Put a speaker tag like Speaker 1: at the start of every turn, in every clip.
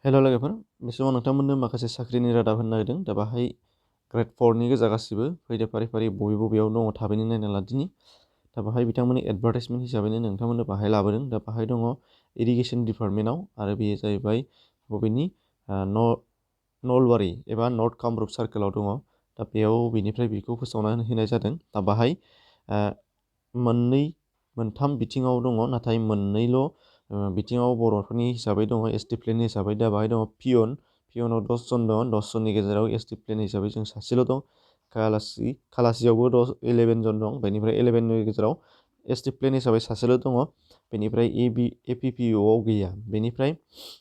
Speaker 1: हेल' लोगोफोर, बे समाव नोंथांमोननो माखासे साख्रिनि रादाब होनो नागिरदों। दा बाहाय ग्रेड 4नि गोजा गासिबो फैदो फारि फारि बबेयाव दङ थाबैनो नायना लादिनि। दा बाहाय बिथांमोननि एडभार्टाइजमेन्ट हिसाबैनो नोंथांमोननो बाहाय लाबोदों। दा बाहाय दङ इरिगेसन डिपार्टमेन्टआव, आरो बेयो जाहैबाय बबेनि नलबारि एबा नर्थ कामरुप सार्केलाव दङ। दा बेयाव बेनिफ्राय बेखौ फोसावना होनाय जादों। दा बाहाय मोनथाम बिथिङाव दङ, नाथाय मोननैल' बिथिङाव बर'फोरनि हिसाबै दङ एसटि प्लेन हिसाबै। दा बाहाय दङ पियनाव 10 जन दङ। 10 जननि गेजेराव एसटि प्लेन हिसाबै जों सासेल' दं। खालासियावबो 11 जन दं। बेनिफ्राय 11नि गेजेराव एसटि प्लेन हिसाबै सासेल' दङ। बेनिफ्राय एपिपिअआव गैया। बेनिफ्राय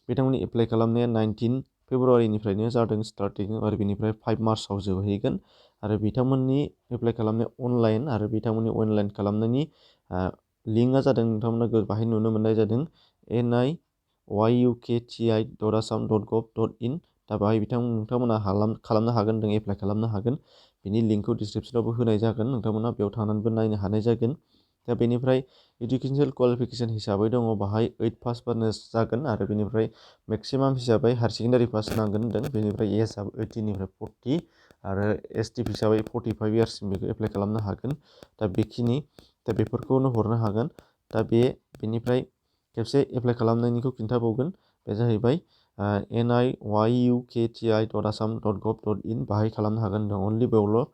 Speaker 1: बिथांमोननि एप्लाइ खालामनाया 19 फेब्रुवारिनिफ्रायनो जादों स्टार्टिं, आरो बेनिफ्राय 5 मार्चआव जोबहैगोन। आरो बिथांमोननि एप्लाइ खालामनाया अनलाइन, आरो बिथांमोननि अनलाइन खालामनायनि लिंकआ जादों, नोंथांमोना बाहाय नुनो मोननाय जादों nyukti.assam.gov.in। दा बाहाय नोंथांमोना खालामनो हागोन, एप्लाइ खालामनो हागोन। बिनि लिंकखौ डिसक्रिपसनावबो होनाय जागोन, नोंथांमोना बेयाव थांनानैबो नायनो हानाय जागोन। दा बेनिफ्राय इडुकेसनेल क्वालिफिकेसन हिसाबै दङ बाहाय 8 पास बानो जागोन, आरो बेनिफ्राय मेक्सिमाम हिसाबै हायार सेकेन्डारि पास नांगोन होनदों। बेनिफ्राय एजआ 18निफ्राय 40, आरो एसटि हिसाबै 45 इयार्ससिम बेखौ एप्लाइ खालामनो हागोन। दा बेफोरखौनो हरनो हागोन। दा बेनिफ्राय खेबसे एप्लाइ खालामनायनिखौ खिन्थाबावगोन। बे जाहैबाय nyukti.assam.gov.in बाहाय खालामनो हागोन होनदों। अनलि बेयावल'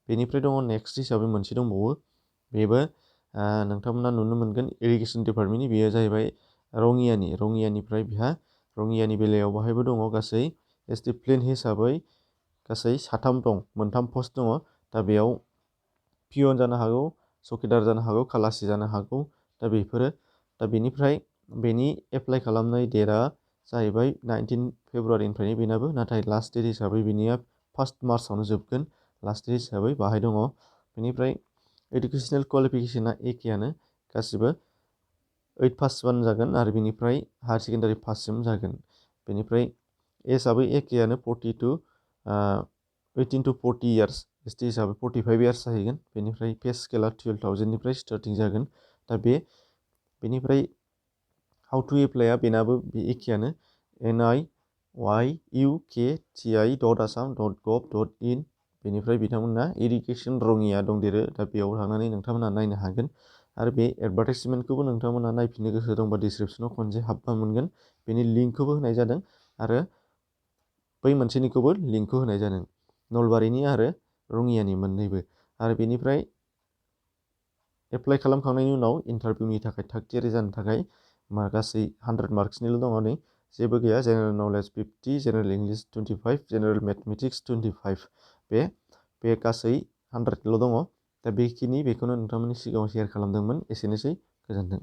Speaker 1: बेनिफ्राय दङ नेक्स्ट हिसाबै मोनसे दंबावो। बेबो नोंथांमोना नुनो मोनगोन इरिगेसन डिपार्टमेन्टनि। बेयो जाहैबाय रङियानि बेलायाव बाहायबो दङ। गासै एसटि प्लेन हिसाबै गासै 3 दं, 3 पस्ट दङ। दा बेयाव पियन जानो हागौ, चौकिदार जानो हागौ, खालासि जानो हागौ। दा बेनिफ्राय बेनि एप्लाइ खालामनाय डेटआ जाहैबाय 19 फेब्रुवारिनिफ्रायनो बेनाबो, नाथाय लास्ट डेट हिसाबै बेनिया 1 मार्चआवनो जोबगोन। लास्ट डेट हिसाबै बाहाय दङ। बेनिफ्राय इडुकेसनेल क्वालिफिकेसना एखेयानो, गासिबो 8 पास जानो जागोन, आरो बेनिफ्राय हायार सेकेन्डारि पाससिम जागोन। बेनिफ्राय एजआबो एखेयानो, 18 to 40 इयार्स। एसटि हिसाबै 45 इयार्स जाहैगोन। बेनिफ्राय पे स्केला 12,000निफ्राय स्टार्टिं जागोन। दा बेनिफ्राय हाउ टु एप्लाइआ बेनाबो बे एखेयानो, nyukti.assam.gov.in। बेनिफ्राय बिथांमोना इरिगेसन रङिया दंदेरो। दा बेयाव थांनानै नोंथांमोना नायनो हागोन। आरो बे एडभार्टाइजमेन्टखौबो नोंथांमोना नायफिननो गोसो दंबा डिसक्रिपसनाव खनसे हाबबा मोनगोन। बेनि लिंकखौबो होनाय जादों, आरो बै मोनसेनिखौबो लिंकखौ होनाय जादों, नलबारिनि आरो रङियानि मोननैबो। आरो बेनिफ्राय एप्लाइ खालामखांनायनि उनाव इन्टारभिउनि थाखाय थागथियारि जानो थाखाय गासै 100 मार्क्सनिल' दङ नै, जेबो गैया। General knowledge 50, general English 25, general mathematics 25। बे गासै 100ल' दङ। दा बेखौनो नोंथांमोननि सिगाङाव शेयार खालामदोंमोन। एसेनोसै, गोजोन्थों।